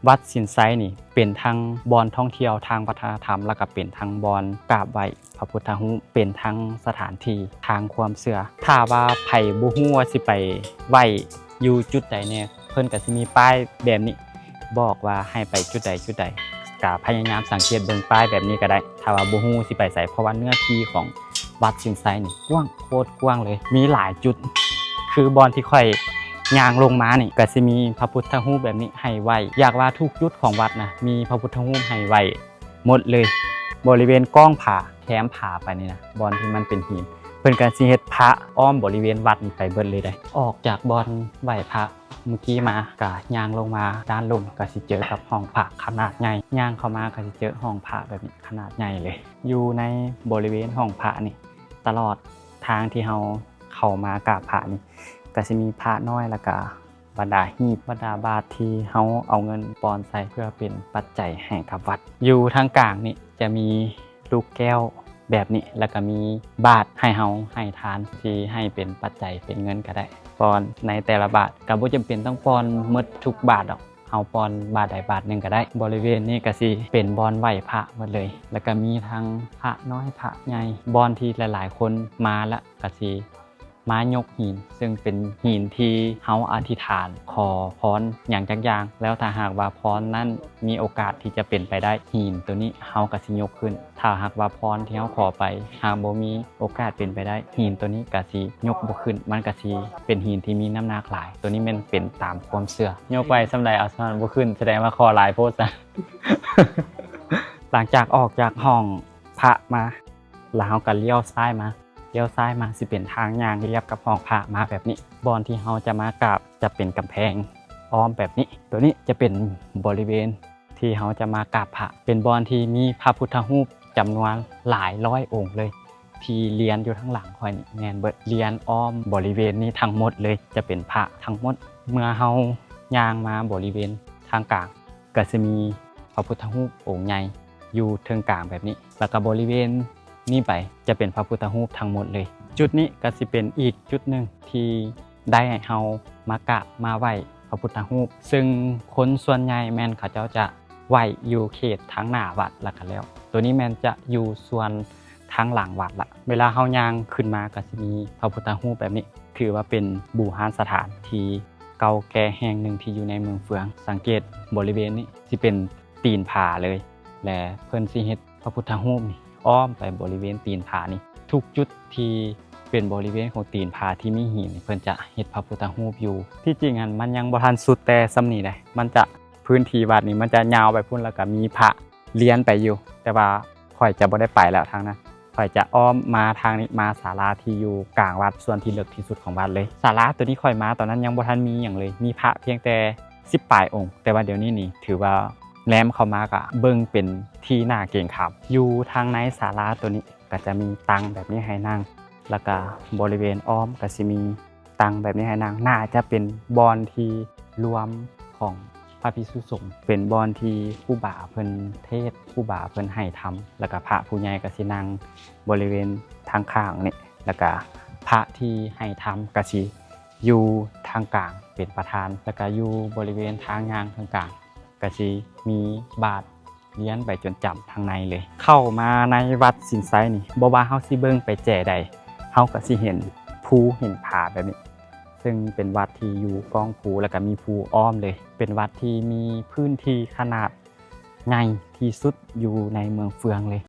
ວັດສິນໄຊນີ້ເປັນທັງບ່ອນທ່ອງທ່ຽວທາງວັດທະນະທຳ ແລ້ວກໍເປັນທັງບ່ອນກາບໄຫວ້ພະພຸດທະຮູບ ເປັນທັງສະຖານທີ່ທາງຄວາມເຊື່ອ. ຖ້າວ່າໃຜບໍ່ຮູ້ວ່າຊິໄປໄຫວ້ຢູ່ຈຸດໃດແດ່ ເພິ່ນກໍຊິມີປ້າຍແບບນີ້ບອກວ່າໃຫ້ໄປຈຸດໃດຈຸດໃດ ກໍພະຍາຍາມສັງເກດເບິ່ງປ້າຍແບບນີ້ກໍໄດ້. ຖ້າວ່າບໍ່ຮູ້ຊິໄປໃສ ເພາະວ່າເນື້ອທີ່ຂອງວັດສິນໄຊນີ້ກວ້າງ ໂຄດກວ້າງເລີຍ ມີຫຼາຍຈຸດ. ຄືບ່ອນທີ່ຂ້ອຍຍ່າງລົງມານີ້ ກໍຊິມີພະພຸດທະຮູບແບບນີ້ໃຫ້ໄຫວ້. ຢາກວ່າທຸກຈຸດຂອງວັດນະ ມີພະພຸດທະຮູບໃຫ້ໄຫວ້ໝົດເລີຍ. ບໍລິເວນກ້ອງຜາ ແຄມຜາໄປນີ້ນະ ບ່ອນທີ່ມັນເປັນຫີນ ເພິ່ນກໍຊິເຮັດພະອ້ອມບໍລິເວນວັດນີ້ໄປເບິດເລີຍເດ້. ອອກຈາກບ່ອນໄຫວ້ພະມື້ກີ້ມາ ກະຍ່າງລົງມາດ້ານລຸ່ມ ກະຊິເຈີກັບຫ້ອງພະຂະໜາດໃຫຍ່. ຍ່າງເຂົ້າມາກະຊິເຈີຫ້ອງພະແບບນີ້ຂະໜາດໃຫຍ່ເລີຍ. ຢູ່ໃນບໍລິເວນຫ້ອງພະນີ້ ຕະຫຼອດທາງທີ່ເຮົາເຂົ້າມາກາບພະນີ້ ກະຊິມີພະນ້ອຍ ແລ້ວກະບັນດາຮີບ ບັນດາບາດທີ່ເຮົາເອົາເງິນປ່ອນໃສ່ເພື່ອເປັນປັດໄຈໃຫ້ກັບວັດ. ຢູ່ທາງກາງນີ້ຈະມີລູກແກ້ວແບບນີ້ ແລ້ວກະມີບາດໃຫ້ເຮົາໃຫ້ທານ ຊິໃຫ້ເປັນປັດໄຈເປັນເງິນກໍໄດ້ ປ່ອນໃນແຕ່ລະບາດ. ກະບໍ່ຈຳເປັນຕ້ອງປ່ອນໝົດທຸກບາດດອກ ເຮົາປ່ອນບາດໃດບາດໜຶ່ງກໍໄດ້. ບໍລິເວນນີ້ກະຊິເປັນບ່ອນໄຫວ້ພະໝົດເລີຍ ແລ້ວກະມີທັງພະນ້ອຍພະໃຫຍ່ ບ່ອນທີ່ຫຼາຍໆຄົນມາລະກະຊິ ມາຍົກຫີນ ເຊິ່ງເປັນຫີນທີ່ເຮົາອະທິຖານຂໍພອນຫຍັງຈັກຢ່າງ ແລ້ວຖ້າຫາກວ່າພອນນັ້ນມີໂອກາດທີ່ຈະເປັນໄປໄດ້ ຫີນໂຕນີ້ເຮົາກະຊິຍົກຂຶ້ນ. ຖ້າຫາກວ່າພອນທີ່ເຮົາຂໍໄປຫາກບໍ່ມີໂອກາດເປັນໄປໄດ້ ຫີນໂຕນີ້ກະຊິຍົກບໍ່ຂຶ້ນ ມັນກະຊິເປັນຫີນທີ່ມີນ້ຳໜັກຫຼາຍ. ໂຕນີ້ແມ່ນເປັນຕາມຄວາມເຊື່ອ ຍົກໄປສ່ຳໃດເອົາສ່ຳນັ້ນ ບໍ່ຂຶ້ນ ສະແດງວ່າຂໍຫຼາຍໂພດຊະ. ຫຼັງຈາກອອກຈາກຫ້ອງພະມາ ແລ້ວເຮົາກໍລ້ຽວຊ້າຍມາ ລ້ຽວຊ້າຍມາຊິເປັນທາງຍ່າງລຽບກັບຫ້ອງພະມາແບບນີ້. ບ່ອນທີ່ເຮົາຈະມາກາບຈະເປັນກຳແພງອ້ອມແບບນີ້. ໂຕນີ້ຈະເປັນບໍລິເວນທີ່ເຮົາຈະມາກາບພະ ເປັນບ່ອນທີ່ມີພະພຸດທະຮູບຈຳນວນຫຼາຍຮ້ອຍອົງເລີຍ ທີ່ລຽນຢູ່ທາງຫຼັງຂ້ອຍນີ້ແມ່ນເບິດ ລຽນອ້ອມບໍລິເວນນີ້ທັງໝົດເລີຍ ຈະເປັນພະທັງໝົດ. ເມື່ອເຮົາຍ່າງມາບໍລິເວນທາງກາງ ກໍຊິມີພະພຸດທະຮູບອົງໃຫຍ່ຢູ່ເທິງກາງແບບນີ້ ແລ້ວກໍບໍລິເວນນີ້ໄປຈະເປັນພະພຸດທະຮູບທັງໝົດເລີຍ. ຈຸດນີ້ກໍຊິເປັນອີກຈຸດໜຶ່ງທີ່ໄດ້ໃຫ້ເຮົາມາກາບມາໄຫວ້ພະພຸດທະຮູບ ເຊິ່ງຄົນສ່ວນໃຫຍ່ແມ່ນເຂົາເຈົ້າຈະໄຫວ້ຢູ່ເຂດທາງໜ້າວັດແລ້ວກໍແລ້ວ. ໂຕນີ້ແມ່ນຈະຢູ່ສ່ວນທາງຫຼັງວັດລະ. ເວລາເຮົາຍ່າງຂຶ້ນມາກໍຊິມີພະພຸດທະຮູບແບບນີ້ ຖືວ່າເປັນບູຮານສະຖານທີ່ເກົ່າແກ່ແຫ່ງໜຶ່ງທີ່ຢູ່ໃນເມືອງເຟືອງ. ສັງເກດບໍລິເວນນີ້ຊິເປັນຕີນຜາເລີຍ ແລະ ເພິ່ນຊິເຮັດພະພຸດທະຮູບນີ້ອ້ອມໄປບໍລິເວນຕີນຜານີ້. ທຸກຈຸດທີ່ເປັນບໍລິເວນຂອງຕີນຜາທີ່ມີຫີນນີ້ ເພິ່ນຈະເຮັດພະພຸດທະຮູບຢູ່. ທີ່ຈິງຫັ້ນມັນຍັງບໍ່ທັນສຸດແຕ່ສ່ຳນີ້ເດ້ ມັນຈະ ພື້ນທີ່ວັດນີ້ມັນຈະຍາວໄປພຸ້ນ ແລ້ວກໍມີພະລຽນໄປຢູ່ ແຕ່ວ່າຂ້ອຍຈະບໍ່ໄດ້ໄປແລ້ວທາງນັ້ນ ຂ້ອຍຈະອ້ອມມາທາງນີ້ ມາສາລາທີ່ຢູ່ກາງວັດ ສ່ວນທີ່ເລິກທີ່ສຸດຂອງວັດເລີຍ. ສາລາໂຕນີ້ຂ້ອຍມາຕອນນັ້ນຍັງບໍ່ທັນມີຫຍັງເລີຍ ມີພະພຽງແຕ່ສິບປາຍອົງ ແຕ່ວ່າດຽວນີ້ນີ້ຖືວ່າແນມເຂົ້າມາກະເບິ່ງເປັນທີ່ໜ້າເກງຂາມ. ຢູ່ທາງໃນສາລາໂຕນີ້ກະຈະມີຕັ່ງແບບນີ້ໃຫ້ນັ່ງ ແລ້ວກະບໍລິເວນອ້ອມກະຊິມີ ຕັ້ງແບບນີ້ໃຫ້ນັ່ງ ໜ້າຈະເປັນບ່ອນທີ່ລວມຂອງພະພິກສຸສົງ ເປັນບ່ອນທີ່ຄູບາເພິ່ນເທດ ຄູບາເພິ່ນໃຫ້ທຳ ແລ້ວກະພະຜູ້ໃຫຍ່ກະຊິນັ່ງບໍລິເວນທາງຂ້າງນີ້ ແລ້ວກະພະທີ່ໃຫ້ທຳກະຊິຢູ່ທາງກາງເປັນປະທານ ແລ້ວກະຢູ່ບໍລິເວນທາງຍ່າງທາງກາງ ກະຊິມີບາດລຽນໄປຈົນຈຳທາງໃນເລີຍ. ເຂົ້າມາໃນວັດສິນໄຊນີ້ ບໍ່ວ່າເຮົາຊິເບິ່ງໄປແຈໃດ ເຮົາກໍຊິເຫັນພູເຫັນຜາແບບນີ້ ເຊິ່ງເປັນວັດທີ່ຢູ່ກ້ອງພູ ແລ້ວກໍມີພູອ້ອມເລີຍ. ເປັນວັດທີ່ມີພື້ນທີ່ຂະໜາດໃຫຍ່ທີ່ສຸດຢູ່ໃນເມືອງເຟືອງເລີຍ.